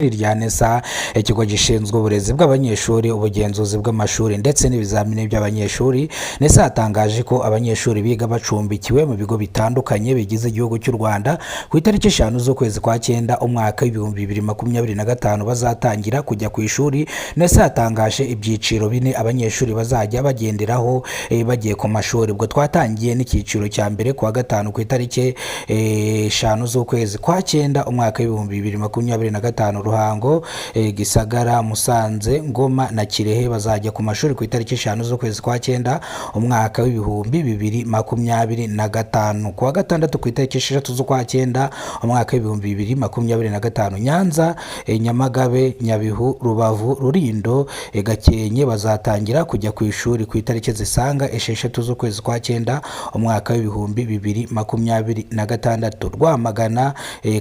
Rya NESA, ikigo gishinzwe uburezi bw'abanyeshuri, ubugenzuzi bw'amashuri ndetse n'ibizamini by'abanyeshuri, NESA yatangaje ko abanyeshuri biga bacumbikiwe mu bigo bitandukanye bigize igihugu cy'u Rwanda, ku itariki 5 z'ukwezi kwa cyenda umwaka w'2025 bazatangira kujya ku ishuri. NESA yatangaje ibyiciro bine abanyeshuri bazajya bagenderaho bagiye ku mashuri. Ubwo twatangiye n'icyiciro cya mbere, ku wa gatanu ku itariki 5 z'ukwezi kwa cyenda umwaka w'2025, Ruhango, Gisagara, Musanze, Ngoma na Kirehe bazajya ku mashuri ku itariki 5 z'ukwezi kwa cyenda umwaka w'2025. Ku wa gatandatu ku itariki 6 z'ukwa cyenda umwaka w'2025, Nyanza, Nyamagabe, Nyabihu, Rubavu, Rulindo, Gakenke bazatangira kujya ku ishuri ku itariki zisaga 6 z'ukwezi kwa cyenda umwaka w'2026. Rwamagana,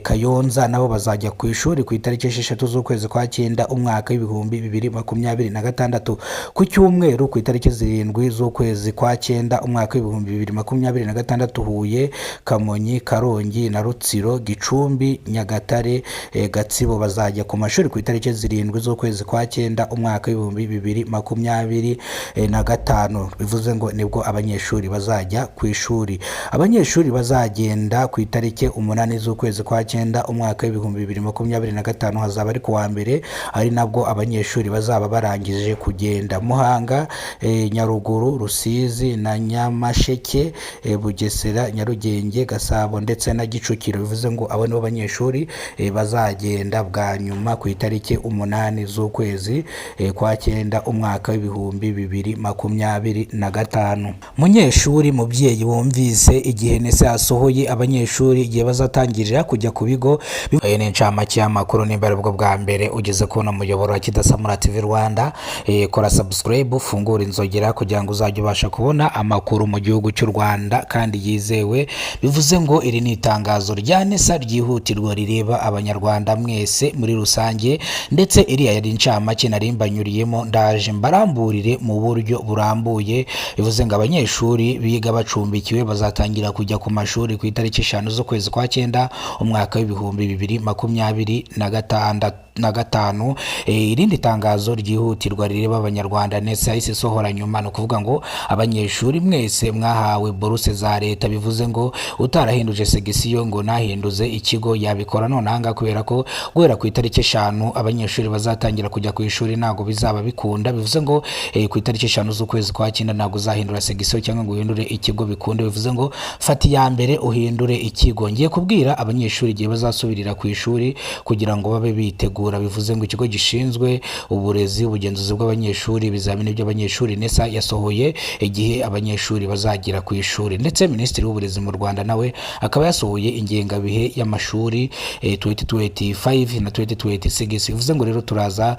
Kayonza nabo bazajya ku ishuri ku itariki 6 z'ukwezi kwa cyenda umwaka w'2026. Ku cyumweru ku itariki 7 z'ukwezi kwa cyenda umwaka w'2026, Huye, Kamonyi, Karongi na Rutsiro, Gicumbi, Nyagatare, Gatsibo bazajya ku mashuri ku itariki 7 z'ukwezi kwa cyenda umwaka w'2025. Bivuze ngo nibwo abanyeshuri bazajya ku ishuri. Abanyeshuri bazagenda ku itariki 8 z'ukwezi kwa cyenda umwaka w'2025, hazaba ari ku wa mbere, ari nabwo abanyeshuri bazaba barangije kugenda: Muhanga, Nyaruguru, Rusizi na Nyamasheke, Bugesera, Nyarugenge, Gasabo ndetse na Kicukiro. Bivuze ngo abo nibo banyeshuri bazagenda bwa nyuma ku itariki 8 z'ukwezi kwa cyenda umwaka w'2025. Munyeshuri, mubyeyi wumvise igihe NESA yasohoye abanyeshuri igihe bazatangirira kujya ku bigo, iyi ni incamake y'amakuru. Nimba aribwo bwa mbere ugeze kubona umuyoboro wa Kidasamura TV Rwanda, kora subscribe, ufungure inzogera kugira ngo uzajye ubasha kubona amakuru mu gihugu cy'u Rwanda kandi yizewe. Bivuze ngo iri ni itangazo rya NESA ryihutirwa rireba Abanyarwanda mwese muri rusange, ndetse iriya yari incamake nari mbanyuriyemo. Ndaje mbaramburire mu buryo burambuye. Bivuze ngo abanyeshuri biga bacumbikiwe bazatangira kujya ku mashuri ku itariki 5 z'ukwezi kwa cyenda umwaka w'2026. Irindi tangazo ryihutirwa rireba Abanyarwanda ndetse yahise isohora nyuma, ni ukuvuga ngo abanyeshuri mwese mwahawe buruse za leta, bivuze ngo utarahinduje section ngo nahinduze ikigo yabikora nonaha, kubera ko guhera ku itariki 5 abanyeshuri bazatangira kujya ku ishuri ntabwo bizaba bikunda. Bivuze ngo ku itariki 5 z'ukwezi kwa cyenda ntabwo uzahindura section cyangwa ngo uhindure ikigo bikunde. Bivuze ngo fata iya mbere uhindure ikigo. Ngiye kubwira abanyeshuri igihe bazasubirira ku ishuri kugira ngo babe bitegura. Bivuze ngo ikigo gishinzwe uburezi, ubugenzuzi bw'abanyeshuri, ibizamini by'abanyeshuri, NESA, yasohoye igihe abanyeshuri bazagira ku ishuri, ndetse Minisitiri w'Uburezi mu Rwanda nawe akaba yasohoye ingengabihe y'amashuri 2025 na 2026. Bivuze ngo rero turaza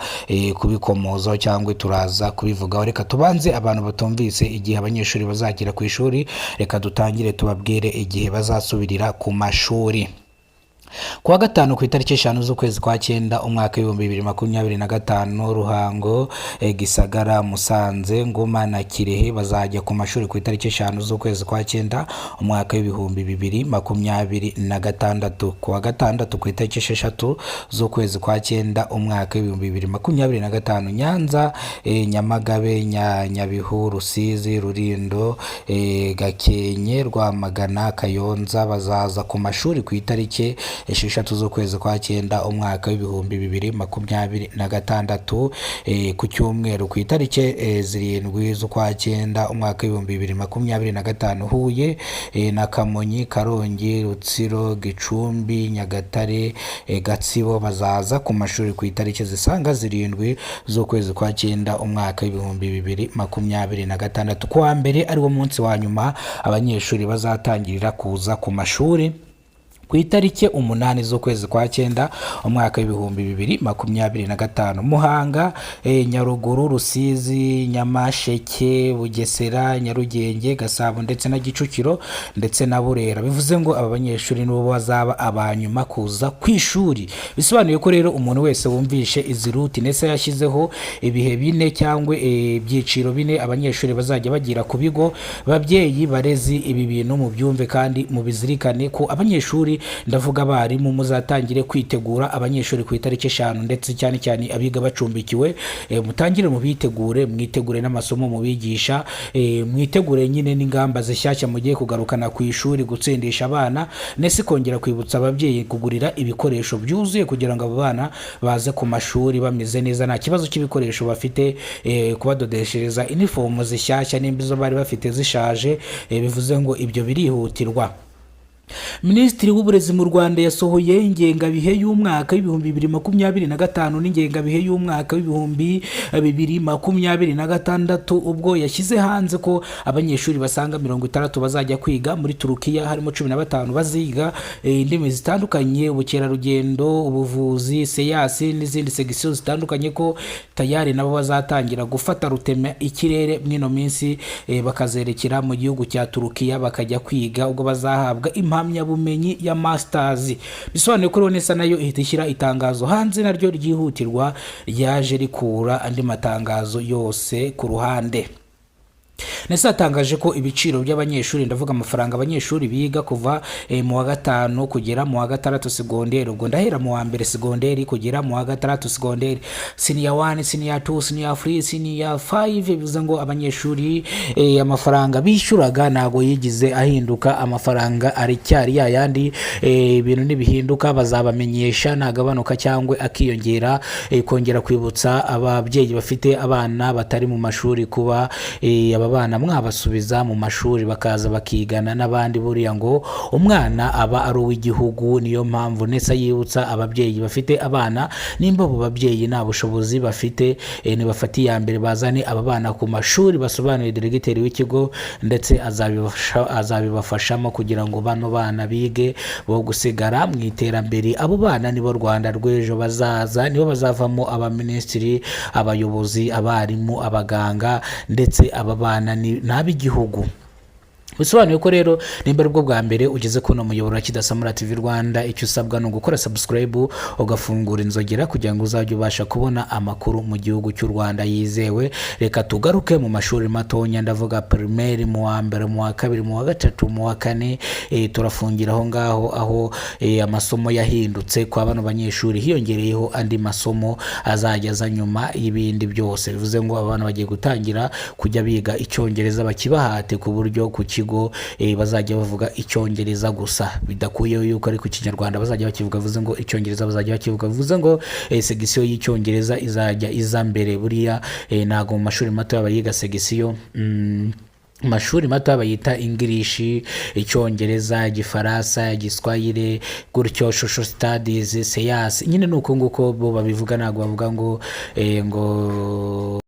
kubikomozaho cyangwa turaza kubivugaho. Reka tubanze, abantu batumvise igihe abanyeshuri bazagira ku ishuri, reka dutangire tubabwire igihe bazasubirira ku mashuri. Ku wa gatanu ku itariki 5 z'ukwezi kwa cyenda umwaka w'2025, Ruhango, Gisagara, Musanze, Ngoma na Kirehe bazajya ku mashuri ku itariki 5 z'ukwezi kwa cyenda umwaka w'2026. Ku wa gatandatu ku itariki 6 z'ukwezi kwa cyenda umwaka w'2025, Nyanza, Nyamagabe, Nyabihu, Rusizi, Rulindo, Gakenke, Rwamagana, Kayonza bazaza ku mashuri ku itariki 6 z'ukwezi kwa cyenda umwaka w'2026. Ku cyumweru ku itariki 7 z'ukwa cyenda umwaka w'2025, Huye na Kamonyi, Karongi, Rutsiro, Gicumbi, Nyagatare, Gatsibo bazaza ku mashuri ku itariki zisaga 7 z'ukwezi kwa cyenda umwaka w'2026. Ku wa mbere, ariwo munsi wa nyuma abanyeshuri bazatangirira kuza ku mashuri, ku itariki 8 z'ukwezi kwa cyenda umwaka w'2025, Muhanga, Nyaruguru, Rusizi, Nyamasheke, Bugesera, Nyarugenge, Gasabo ndetse na Kicukiro ndetse na Burera. Bivuze ngo aba banyeshuri nibo bazaba aba nyuma kuza ku ishuri. Bisobanuye ko rero umuntu wese wumvishe izi route ndetse yashyizeho ibihe bine cyangwa ibyiciro bine abanyeshuri bazajya bagira ku bigo, babyeyi, barezi, ibi bintu mubyumve kandi mubizirikane ko abanyeshuri Abayobozi, ndavuga abarimu, muzatangire kwitegura abanyeshuri ku itariki 5, ndetse cyane cyane abiga bacumbikiwe. Mutangire mubitegure, mwitegure n'amasomo mubigisha, mwitegure nyine n'ingamba zishyashya mugiye kugarukana ku ishuri, gutsindisha abana. NESA kongera kwibutsa ababyeyi kugurira ibikoresho byuzuye kugira ngo abo bana baze ku mashuri bameze neza, nta kibazo cy'ibikoresho bafite, kubadodeshereza inifomu zishyashya nimba izo bari bafite zishaje, bivuze ngo ibyo birihutirwa. Minisitiri w'Uburezi mu Rwanda yasohoye ingengabihe y'umwaka w'2025 n'ingengabihe y'umwaka w'2026, ubwo yashyize hanze ko abanyeshuri basaga 60 bazajya kwiga muri Turukiya, harimo 15 baziga indimi zitandukanye, ubukerarugendo, ubuvuzi, science n'izindi segisiyo zitandukanye, ko tayari nabo bazatangira gufata rutema ikirere mw'ino minsi, bakazerekera mu gihugu cya Turukiya bakajya kwiga, ubwo bazahabwa impamyabumenyi ya masters. Bisobanuye ko NESA nayo ihita ishyira itangazo hanze naryo ryihutirwa, ryaje rikura andi matangazo yose ku ruhande. NESA yatangaje ko ibiciro by'abanyeshuri, ndavuga amafaranga abanyeshuri biga kuva mu wa gatanu kugera mu wa gatandatu segonderi, ubwo ndahera mu wa mbere segonderi kugera mu wa gatandatu segonderi, senior 1, senior 2, senior 3, senior 5, bivuze ngo abanyeshuri amafaranga bishyuraga ntabwo yigize ahinduka, amafaranga aracyari yayandi. Ibintu nibihinduka bazabamenyesha, nagabanuka cyangwa akiyongera. Kongera kwibutsa ababyeyi bafite abana batari mu mashuri kuba aba bana mwabasubiza mu mashuri bakaza bakigana n'abandi. Buriya ngo umwana aba ari uw'igihugu. Niyo mpamvu NESA yibutsa ababyeyi bafite abana, nimba abo babyeyi nta bushobozi bafite, nibafate iya mbere bazane aba bana ku mashuri, basobanurire diregiteri w'ikigo, ndetse azabibafashamo kugira ngo bano bana bige bo gusigara mu iterambere. Abo bana nibo Rwanda rw'ejo bazaza, nibo bazavamo abaminisitiri, abayobozi, abarimu, abaganga, ndetse aba bana ni ab'igihugu. Bisobanuye ko rero nimba ari bwo bwa mbere ugeze kuno muyoboro wa Kidasamura TV Rwanda, icyo usabwa ni ugukora subscribe, ugafungura inzogera kugira ngo uzajye ubasha kubona amakuru mu gihugu cy'u Rwanda yizewe. Reka tugaruke mu mashuri matonya, ndavuga primaire, mu wa mbere, mu wa kabiri, mu wa gatatu, mu wa kane. Turafungira aho ngaho, aho amasomo yahindutse kwa bano banyeshuri, hiyongereyeho andi masomo azajya aza nyuma y'ibindi byose. Bivuze ngo abana bagiye gutangira kujya biga Icyongereza, bakibahate ku buryo ku kigo bazajya bavuga Icyongereza gusa, bidakuyeho yuko ariko Ikinyarwanda bazajya bakivuga. Bivuze ngo Icyongereza bazajya bakivuga, bivuze ngo segisiyo y'Icyongereza izajya iza mbere. Buriya ntabwo mu mashuri mato bayiga segisiyo, mu mashuri mato bayita English, Icyongereza, Igifaransa, Igiswahili, gutyo, social studies, science, nyine ni uko nguko bo babivuga. Ntabwo bavuga ngo ngo